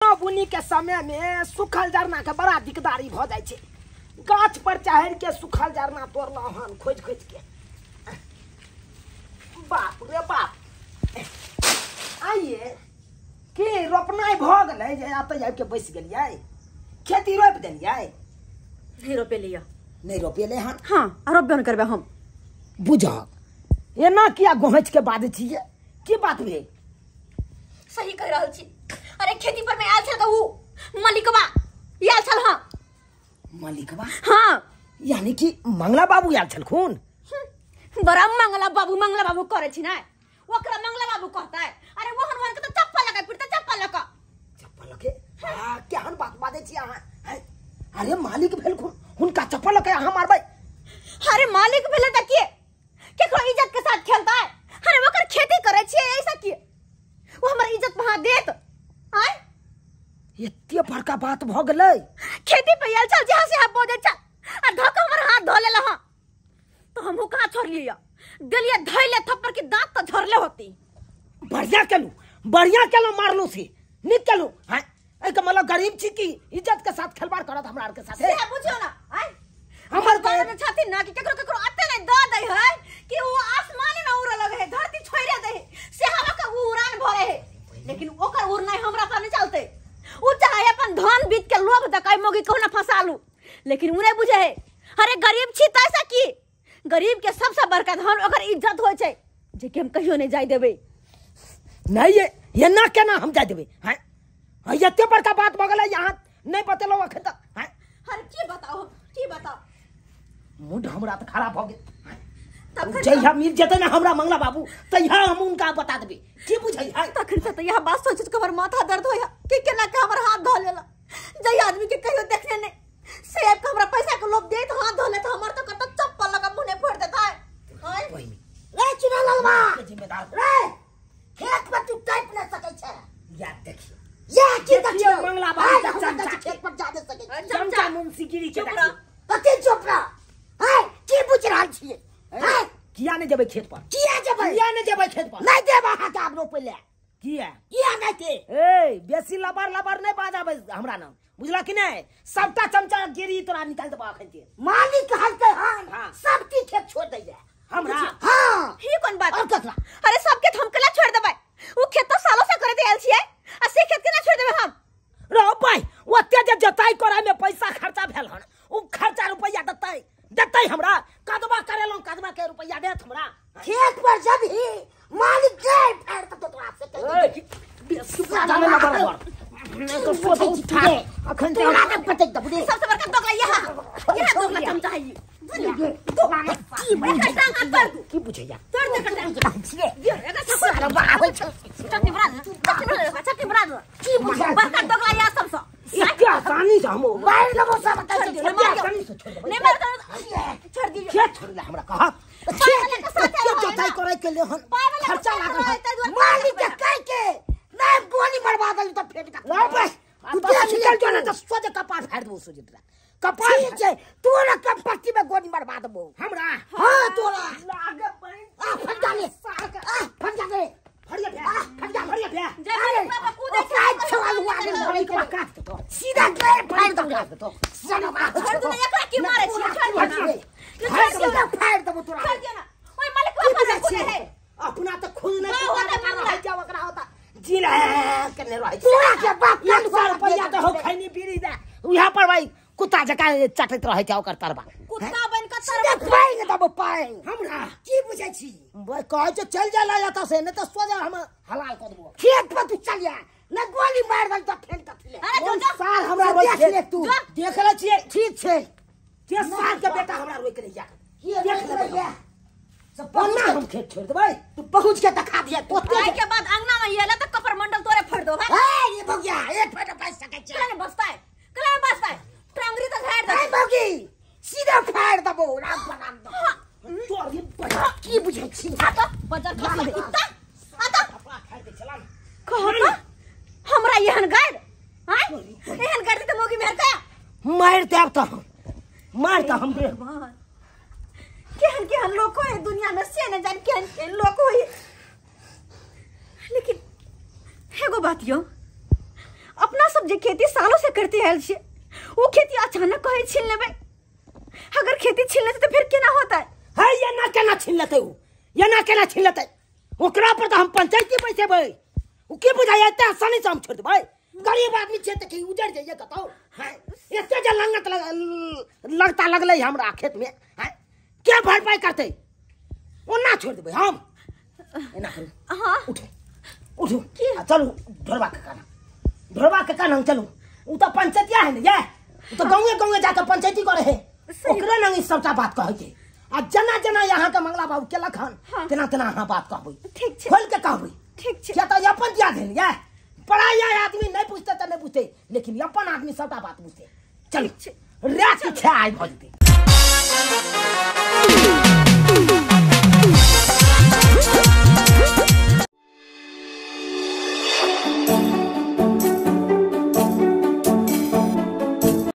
रोपना बुनी के समय में सुखल जरना के बड़ा दिकदारी भ जाय छै। गाछ पर चढ़ के सुखल जरना तोड़लहुँ हन खोज खोज के। बाप रे बाप, आइए कि रोपनाइ भ गेलै जे एतऽ आबि के बैस गेलियै? खेती रोपि देलियै? नहीं रोपेलियै। नहीं रोपेले हन? हाँ, रोपबे न करबै हम। बुझक एना किया गोहच के बाजै छियै? की बात भेल? सही कहि रहल छी। अरे खेती पर में आयल छल उ मलिकवा आयल छल। हाँ मलिकवा? हाँ, यानी कि मंगला बाबू आयल छलखुन? बड़ा मंगला बाबू मंगला बाबू करे छी ना, ओकरा मंगला बाबू कहता है। अरे वो हनुमान के तो चप्पल लगा फिरता, चप्पल लगा चप्पल लगे। हां केहन बात बाजै छी अहाँ? अरे मालिक भेलखुन, हुनका चप्पल लके अहाँ मारबै? अरे मालिक भेलै त के केकरो इज्जत के साथ खेलता है? अरे ओकर खेती करे छी ऐसा के वो हमर इज्जत वहां देत? आय एते बड़का बात भ गेलै? खेती पे आयल छल जहां से हम बोझे छल आ धक हमर हाथ धो लेला। हां तो हमहू कहां छोड़लियै, देलियै धैले थप्पड़ के दांत तो झरले होती। बढ़िया केलू, बढ़िया केलू, मारलू से नीक केलू। हां एके मतलब गरीब छी की इज्जत के साथ खिलवाड़ करत हमरा आर के साथ? से बुझियो ना। आय हमर गांव में छथिन ना कि केकरो केकरो अते नहीं the they है कि वो आसमान में उड़े लगे है, धरती छोड़े दे है, से हवा के उड़ान भरे है, लेकिन ओकर उड़नाइ हमरा पर नहीं चलते। उ चाहे अपन धन बीत के लोभ दकाई मोगी कहना फसालू, लेकिन उ नहीं बुझे है। अरे गरीब छी तैसा की गरीब के सबसे बड़का धन ओकर इज्जत होय छै, जे कि हम कहियो नहीं जाय देबै। नहीं ये ना केना हम जाय देबै? हां एते बड़का बात भ गेलै यहाँ नहीं बतेलौ अखन तक। हां अरे की बताओ, की बताओ, मूड हमरा त खराब भ गेल। तब जहिया मिल जेतै ना हमरा मंगला बाबू तहिया हम उनका बता देबै। की बुझै है? तखन से त यह बात सोच के हमर माथा दर्द होया कि केना के हमर हाथ धो लेला। जहिया आदमी के कहियो देखने नहीं से आब के हमरा पैसा के लोभ देत हाथ धो लेत, हमर त कत चप्पल लगा मुंह ने फोड़ देता है। रे चुना ललवा जिम्मेदार रे, खेत पर तू टाइप न सकै छै। याद देखियो या की देखियो मंगला बाबू के चमचा खेत पर जा दे सकै छै। चमचा मुंशीगिरी के कथि चुप रह? हाय की बुझ रहल छियै? हाय किया नहीं जेबै खेत पर? किया जेबै? किया नहीं जेबै खेत पर? नहीं देब अहाँ के आब रोपै ले। किया किया नहीं दे? ए बेसी लबर लबर नहीं बाजाबै हमरा नाम, बुझला कि नहीं? सबटा चमचा गिरी तोरा निकाल देबा अखन के। मालिक कहलकै हन सब की खेत छोड़ दैया हमरा। हां ही कोन बात? और ककरा? अरे सब खेत हम केला छोड़ देबै? उ खेत तो सालों से करैत आयल छियै आ से खेत केना छोड़ देबै हम? रो भाई ओते जे जोताई करै में पैसा खर्चा भेल हन, उ खर्चा रुपैया देतै देतै हमरा? कदवा करेलौ कदवा के रुपैया देत हमरा? खेत पर जब ही मालिक गए फाड़ त तोरा से कहि बेसी जाने ना बराबर नहीं तो सोच उठा अखन तोरा के पटक दबु रे। सबसे बड़का दोगला यहां यहां दोगला चमचा है। की बुझै की बुझैया? तोड़ दे कटा एकर सारा होय छै। चटनी बना दे, चटनी बना दे, चटनी बना दे। की बुझै बड़का दोगला यहां सबसे एते आसानी से हम मार लेबो सब छोड़ दियो, आसानी से छोड़ देबै। नहीं मार छोड़ दियो, खेत छोड़ दे हमरा कहा। खेत जोताई करे के ले हन खर्चा लागल है मालिक के कह के नहीं गोली मरवा देली त फेट का ना बस तू निकल जो ना त सोझ कपार फाड़ देबो, सोझ तोरा कपार छै। तोरा कपट्टी में गोली मरवा देबो हमरा। हां तोरा लागे बहिन आ फट जा ले, आ फट जा ले, फड़िया भे, फट जा, फड़िया भे। जय बाबा कूदे छै छवाल हुआ के मरै के काट देतो सीधा गए फाड़ दो तो सनो का छोड़ दे ना, एकरा की मारे छी? छोड़ दे ना, छोड़ दे, फाड़ देबो तोरा। छोड़ दे ना। ओए मालिक बाबा कूदे है अपना त खुद नहीं होता रह जाओ, ओकरा होता जी रहे करने रहे तोरा के बाप एक सौ रुपैया त हो खैनी बीड़ी दे उहा पर भाई कुत्ता जका चटैत रहै छै ओकर तरबा। कुत्ता बन के तरबा पाएंगे तब पाए हमरा की बुझै छी? कहै छै चल जा ला एतऽ से, नहीं त सोझा हम हलाल कऽ देबो। खेत पर तू चल जा न गोली मार दल त फेंक कथि ले। अरे जो जो साल हमरा रोक देख ले तू, देख ले छियै। ठीक छै के साल के बेटा हमरा रोक ले जा, देख ले सब पन्ना हम खेत छोड़ देबै। तू पहुंच के दिखा दिया तो आइ के बाद अंगना में येला त कपर मंडल तोरे फोड़ दो भाई। ए ये भौगिया एक फटा पैसा सकै छै। कला में बसता है, कला में बसता है, टांगरी त झाड़ दे। ए भौगी सीधा फाड़ देबो राम पर राम दो। तोर ये की बुझै छी? आ त बजर खा ले कुत्ता आ त कपड़ा फाड़ दे चला कहत हमरा एहन गाड़। हां एहन गाड़ त मोगी मेहर का मार देब त हम, मार त हम देख। केहन केहन लोग होय दुनिया में से न जान केहन केहन लोग होय। लेकिन एगो बात यो अपना सब जे खेती सालों से करते आयल छियै ओ खेती अचानक कहे छीन लेबै। अगर खेती छीन लेतै तऽ फेर केना होतै? है एना केना छीन लेतै उ, एना केना छीन लेतै? ओकरा पर तऽ हम पंचायती बैसेबै। उ की बुझाइए एते आसानी से हम छोड़ि देबै? गरीब आदमी छियै तऽ की उजड़ जाइए कतौ? हैं एते जे लंगत लगता लगलै हमरा खेत में, हैं के भरपाई करतै? ओना छोड़ि देबै हम? एना करू, हाँ उठू उठू चलू ढोरबा काका लग, ढोरबा काका लग चलू। उ तऽ पंचायतिया है ने ये, उ तऽ गाँवे गाँवे जाके पंचायती करे है, ओकरे लग ई सबटा बात कहै के। आ जेना जेना यहाँ के मंगला बाबू केलक हन तेना तेना अहाँ बात कहबै, ठीक छै, खोल के कहबै, ठीक छै। किया तऽ अपन दिया भेल ये, पढ़ाई आदमी नहीं पूछते तऽ नहीं पूछते, लेकिन अपन आदमी सबटा बात पूछते। चलू रात के छह आइ भऽ जेतै।